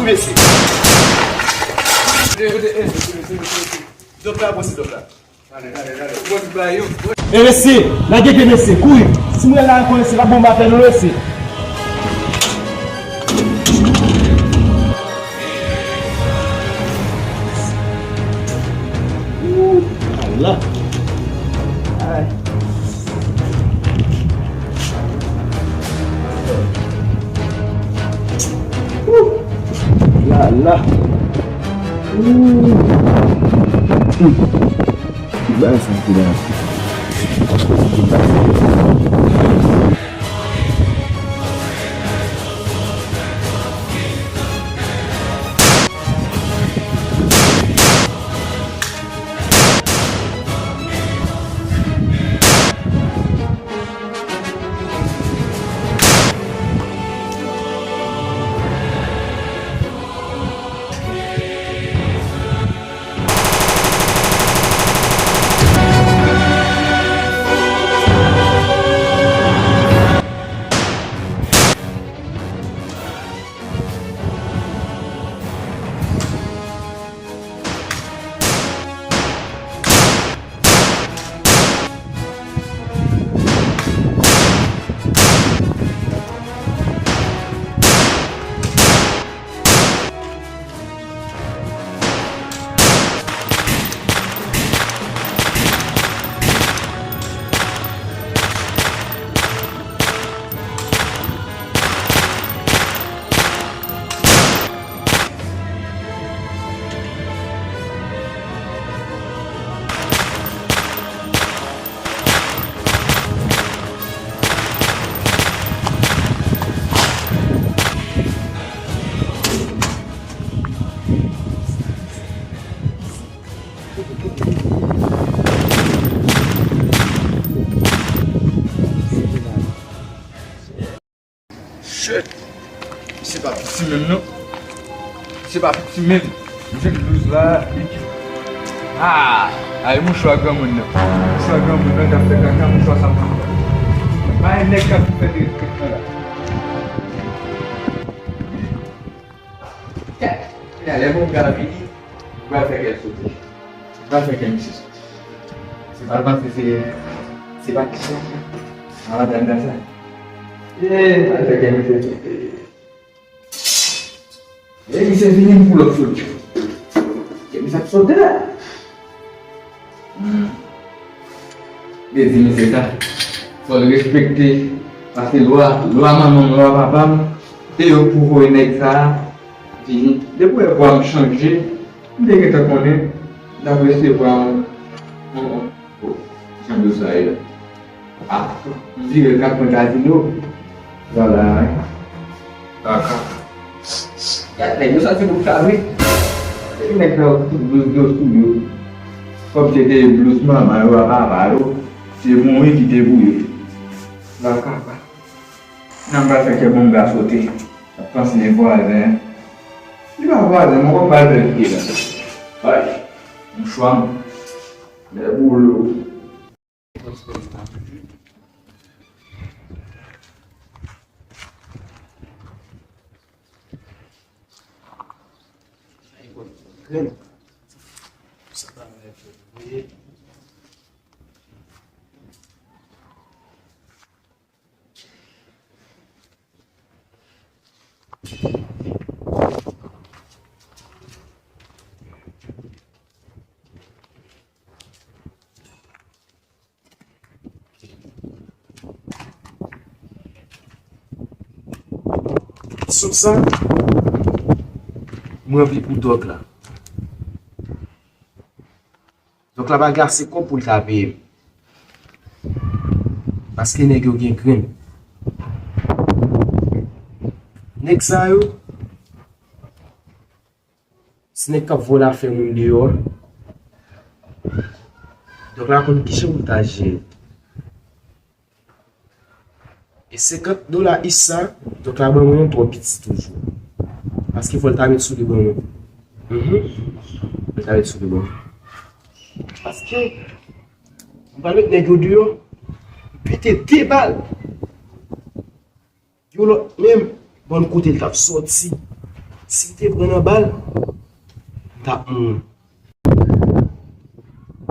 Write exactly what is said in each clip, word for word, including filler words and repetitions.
Mesye. Dòk la, bon, se dòk la. Gade, gade, gade. Bon, ti bagay yo. E mesye, lage pye mesye, kouri. Si mwen la konnen se pa bonm atè nou mesye. Ooh, ala. Ay. Ooh, la la. Ooh. Hmm. Ki bagay sa ki la? Shit! Se pa piti menm non. Se pa piti menm. M jwenn blouz la. Ah! Ay, mouchwa granmoun nan. Mouchwa granmoun nan k ap fè kaka, mouchwa sa pa. Pa yon nèg k ap fè de respè la. Kèt! Kounye a, lè bon gars vini, m pral fè kè l sote. M pral fè kè misye sote. Se pa l panse se, se pa kisa. An, madanm nan sa. Eh, m pral fè kè misye sote. Eh, misye vini m pou lòt sote. Kè misye ap sote la. Hmm. Mezi misye sa. Fò l respekte. Paske lwa, lwa manman m, lwa papa m, se yo k pou voye nèg sa a vini. Depi w wè vwa m chanje, m te gentan konnen n ap resevwa yon, yon, yon, oh, jan dosye a ye la. Ah, m vire l kat pwen kazino. Vwala, wi. Kaka. Gad nèg yo, sa se pou sa, wi. Depi nèg sa yo fout blouz yo sou yo. Kòm se te blouz manman yo a papa yo, se mouri ki te pou yo. Kaka. Nan m pral fè kè bon gars sote. Ap panse e vwazen. Li pa vwazen, mwen konn pa l fè l kite la. Ay, mouchwa m. Lè boule w. Sou sa, mwen anvi pou dòk la. Dòk la pa gen ase kòb pou l ta peye m. Paske nèg yo gen grenn. Nèg sa yo, se nèg k ap vòlè afè moun deyò. Dòk la konn kijan pou l ta jere. E senkant dola is sa, dòk la ban mwen yon twò piti toujou. Paske fò l ta met sou li ban mwen. Mhm. Fò l ta met sou li ban mwen. Paske, m pral met nèg yo deyò, m pete de bal. Yon lòt menm, bann kote l t ap sòti. Si m te pran nan bal, m t ap mouri.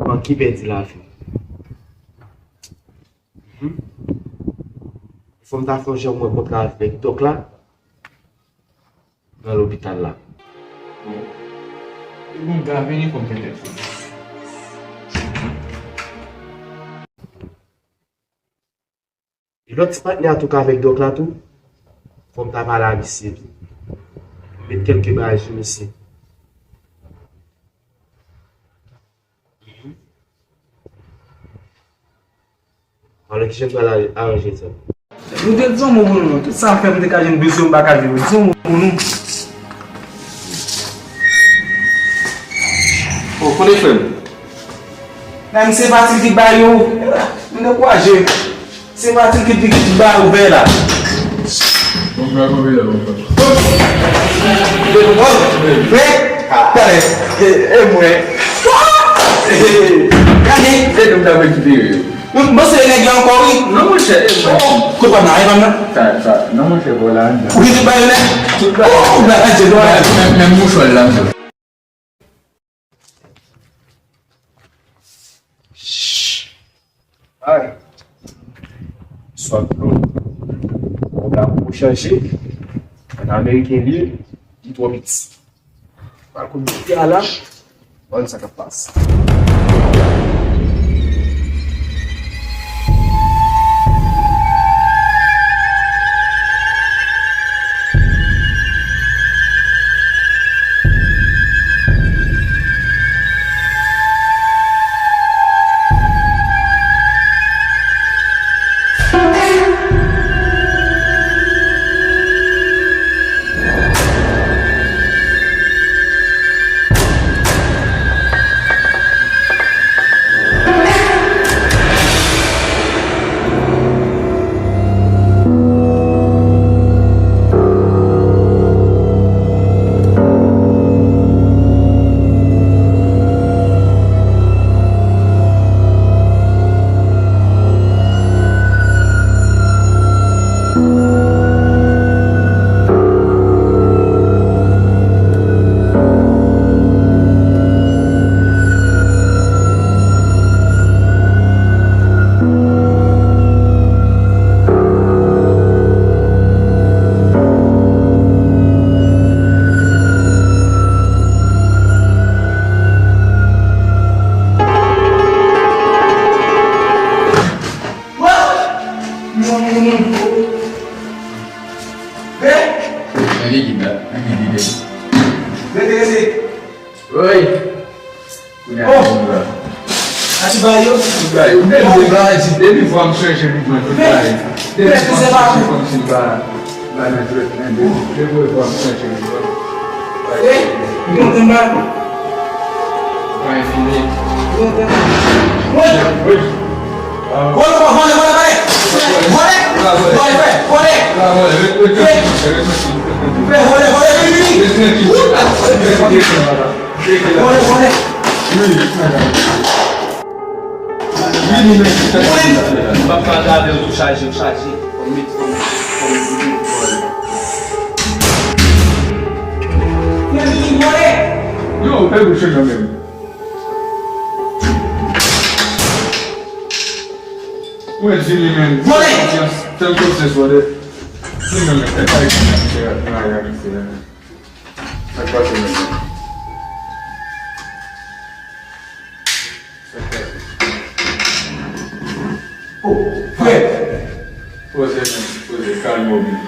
Manke pèdi lavi m. Mhm. Fò m ta fè yon jan mwen kontre avèk dòk la nan lopital la. Bon. E bon, m ta vini fò m te tèt fou. E lòt ti patnè a tou k avèk dòk la tou, fò m ta pale a misye tou. Met kèlke bagay sou misye. Alò, kijan n pral aranje sa? Nou te di yon mo pou nou, non. Tout sa fè m te ka jwenn bezwen m pa ka jwenn. Di yon mo pou nou. Oh, kote frè m? Nan misye pati ki ba yo. M dekouraje. Se pati ki, ki, ki ba yo vè la. Bon, frè, bon, frè, bon, frè. Bon, frè, talè. E, e mwen. Gade. E nou ta rekipere yo. Bon, se nèg la ankò, wi. Non, monchè. Oh, kote pa nan, e pa nan. Sa, sa, non, monchè, vòlè anndan. Ou gen tout bagay la? Tout bagay. Oh, bagay, je dois. Menm, menm mouchwa la, monchè. Ay. Swaf dlo. Moun la pou chanje. An ameriken li ye, li twò piti. Pral kote a la. Wè sa k ap pase. Mwen gen gid la, gen gid ide. Rete, rete. Woy. Kounye a, oh, nou la. Ati ba yo? Tout bagay. Depi, depi vwa m chanje mouvman, tout bagay. Depi vwa m chanje kòmsi m pa, m pa nan jwèt, men depi, depi vwa m chanje mouvman. Eh, nou konn ba. Mwen fini. Woy. Woy. Vole, vole, vole, vole. Vole. Vole, frè, vole. Frè, vole, vole, vini, vini. Vole, vole. Vini, men. Vole. M ap ka gade w tou chaje, w chaje. Fò m met, fò m, fò m vini, vole. Vini, vole. Yo, fè bouch nan men m. Mwen di li menm. Mwen! Fè l konsyans, fè l konsyans, brother. Li menm, e pa li ki nan misye a, nan aya misye a. Sa k pase menm? Sa k pase? Oh, frè! Poze menm, poze, kalme w byen.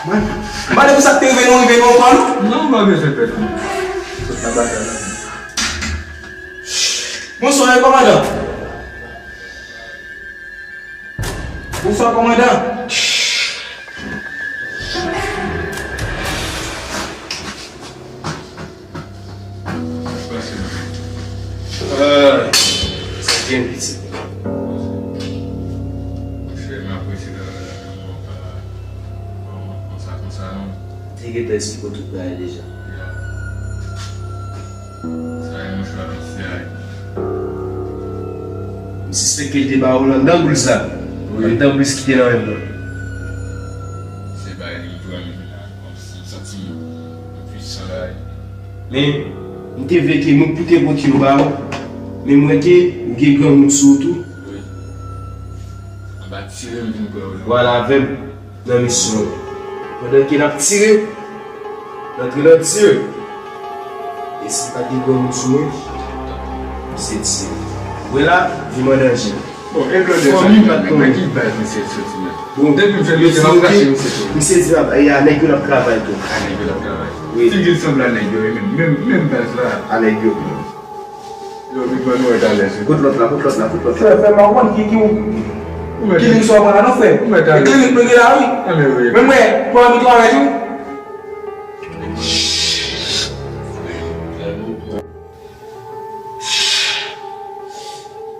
Mwen, m pa de pou sa k te rive nou, rive nou ankò, non? Non, ou pa bezwen pè, non. Sot nan batay la. Bonswa, wi, kòmandan. Bonswa, kòmandan. Ay, sa byen pitit. Monchè, m apresye travay la, men mwen pa, pa konn sa konsa, non. Te gentan esplike w tout bagay deja. Ya. Sa e monchè a, mesye a. M sispèk ke l te ba w anndan boul sa. Wi. Anndan boul ki te nan men m nan. Se bagay li pran m la, kòmsi. Santi m pwisan la. Men, m te vle ke m pote pote yo ba ou, men m wè ke ou gen granmoun sou ou tou. Wi. Anba tire m vin pran w la. Vwala avè m nan misyon an. Pandan ke n ap tire, n antre nan tire. E si pa gen granmoun sou mwen, misye tire. Ou wè la, vi m an danje. Bon, e blòdè sa, men ki baz misye soti la? Bon, depi m fè misye, m ap kache misye tou. Misye di, a, a, nèg yo n ap travay tou. A, nèg yo n ap travay. Wi. Figi l sanble a nèg yo, e menm, menm, menm baz la. A nèg yo. Yo, Big Man, nou wè talè, se. Kot lòt la, kot lòt la, kot lòt la? Fè, fè m konn ki, ki ou. Ou wè talè. Klinik sa w pran la, non, frè? Ou wè talè. E klinik nou gen la, wi. A, men wi. Men mwen, pou anvi travay tou.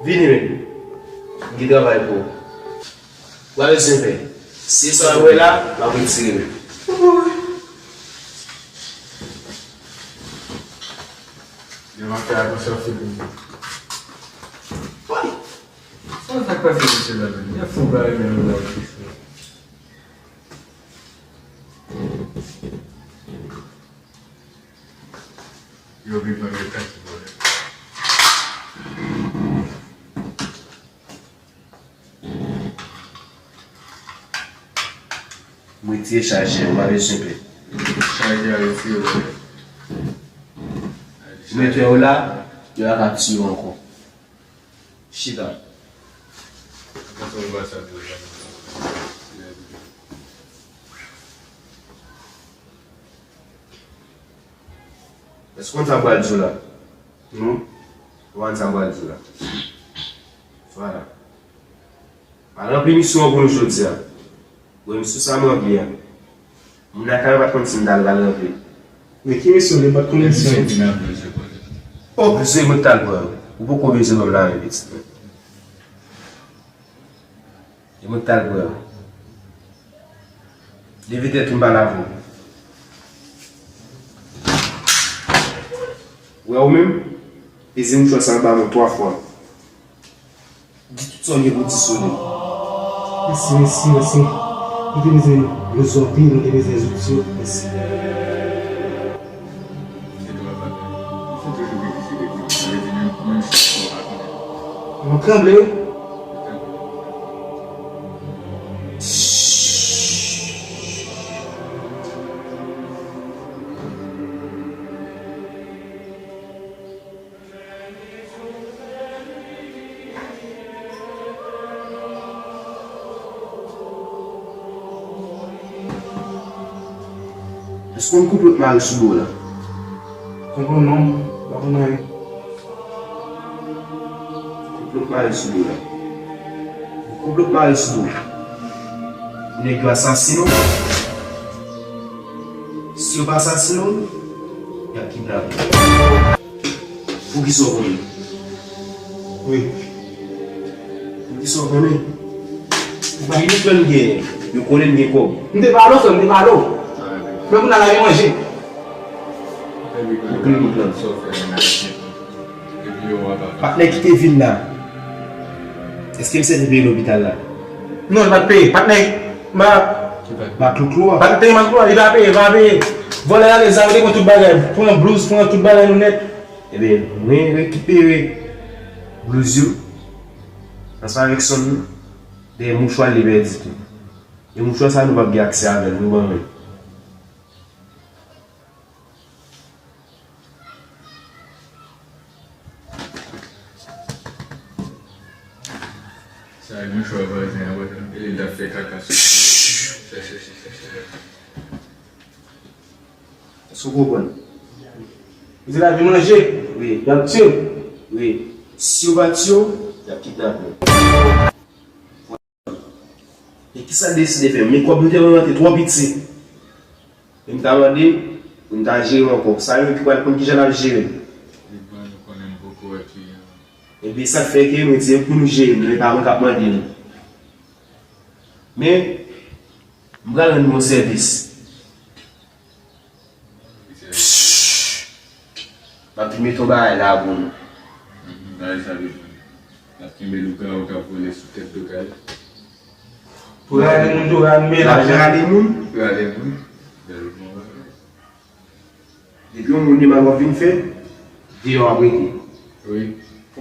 Vini, men. M gen travay pou ou. W a bezwen fè. Se sa w wè la, m ap retire men. Yo, m ap fè atansyon sou li. Woy! Sa, sa k pase mesye la menm? Yo fou bagay menm la. Yo vin pran yo kay sou vòlè. M retire chajè, m pa bezwen pè. Chajè a retire vòlè. M retire yo la, yo pa ka tiye w ankò. Chita. Èske w konn sa m pral di w la? Non. Ou konn sa m pral di w la? Vwala. Al ranpli misyon an pou nou jodi a. Bon, misye sa m ranpli a. Moun lakay mwen pa t konn si m t al ranpli. Men ki misyon li, m pa t konn misyon. Oh, bezwen mwen t al pran. Ou poko bezwen ban m lamen pitit mwen. E mwen t al pran. Leve tèt ou m pale avè w. Wè ou menm, peze mouchwa sa anba men w twa fwa. Di tout sa w gen pou di sou li. Mèsi, mèsi, mèsi. Nou te bezwen rezòt li, nou te bezwen zouti yo. Mèsi. Mwen tranble wi. Èske w konn konplot mare sou do w la? Konplot non, pa konn anyen. Konplot mare sou do w la. Konplot mare sou do w. Nèg yo asasine w. Si yo pa asasine w, y ap kidnape w. Poukisa w konnen? Wi. Poukisa w konnen? Ou pa gen plan gen, yo konnen m gen kòb. M te pale w, frè, m te pale w. Men kounye a la gen manje. Ou konnen m plan. Patnè ki te vin la, èske misye te peye lopital la? Non, li pa t peye. Patnè, ma, Makloklo a. Patnè, makloklo a, li pa peye, li pa peye. Vòlè a ale zam, li pran tout bagay. Pran blouz, pran tout bagay nou nèt. Ebyen, mwen rekipere blouz yo, ansanm avèk sòn yo, dèyè mouchwa li pèdi tou. E mouchwa sa nou p ap gen aksè avè l, nou ban mwen. Sa e mouchwa vwazen an, wè, e li t ap fè kaka sou. Chèche, chèche, chèche. Èske w konprann? Ou di lavi manje? Wi. Y ap tiye w? Wi. Si yo pa tiye w, y ap kidnape w. E kisa l deside fè? Men kòb nou te rantre twò piti. E m ta mande pou n ta jere ankò. Sa yo ki pral konn kijan n ap jere l. Li ban nou konnen m poko wè kliyan. Ebyen sa k fè ke mwen di pou nou jere l, men pa mwen k ap mande nou. Men, m pral rann nou yon sèvis. M ap vin mete yon bagay la pou nou. Mhm, bagay sa vle di. N ap kenbe lougarou k ap vole sou tèt Dokal. Pou rale moun tou, rale moun. L ap rale moun? Rale moun. Bèl moun. Kounye a w ap vin fè, deyò w ap rete. Wi.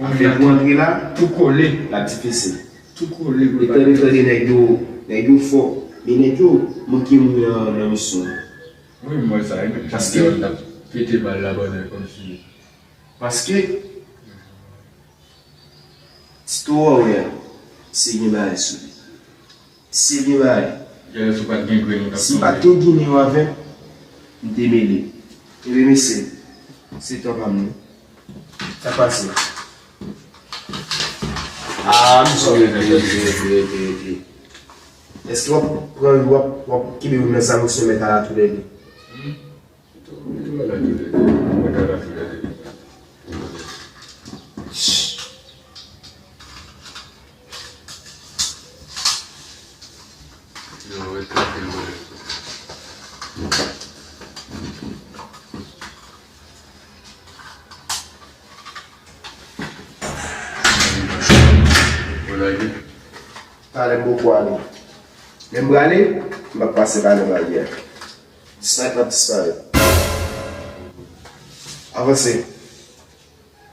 Afè pou antre la, tou kole, l ap difisil. Tou kole pou l pa tande, tande nèg yo, nèg yo fò. Men nèg yo manke moun nan, nan misyon an. Wi, m wè sa, e menm jan deyò l t ap pete bal la bòdè kòmsi. Paske Tito w ap wè a, se gen bagay sou li. Se gen bagay. Genlè si w pa t gen grenn ou t ap tonbe. Si m pa t gen grenn yo avè m, m te mele. Ebyen mesye, se tan pa m non. Sa k pase? Ah, m sòti. Rete, rete, rete, rete. Èske w ap pran, w ap, w ap kenbe youn nan sa misyon mèt a la toulède? Talè m poko ale. Lè m prale, m ap pase pa nan baryè a. Disparèt, l ap disparèt. Avanse.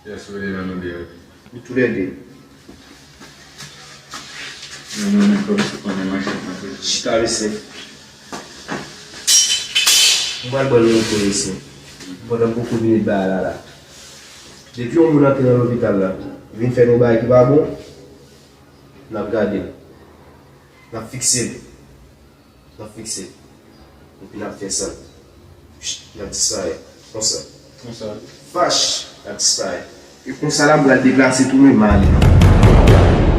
Yes, rele nan nou deyò. Nou toulède. Nan nou menm kòmsi konnen manchèt nan tout. Chita, mesye. M pral ban nou yon kou, mesye. Pandan m poko vini ba la la. Depi yon moun antre nan lopital la, vin fè nou bagay ki pa bon, n ap gade l. N ap fikse l. N ap fikse. Epi n ap fè sa. Pst, n ap disparèt. Konsa. Konsa. Fach, n ap disparèt. E konsa la, m pral deplase tou, men m ale.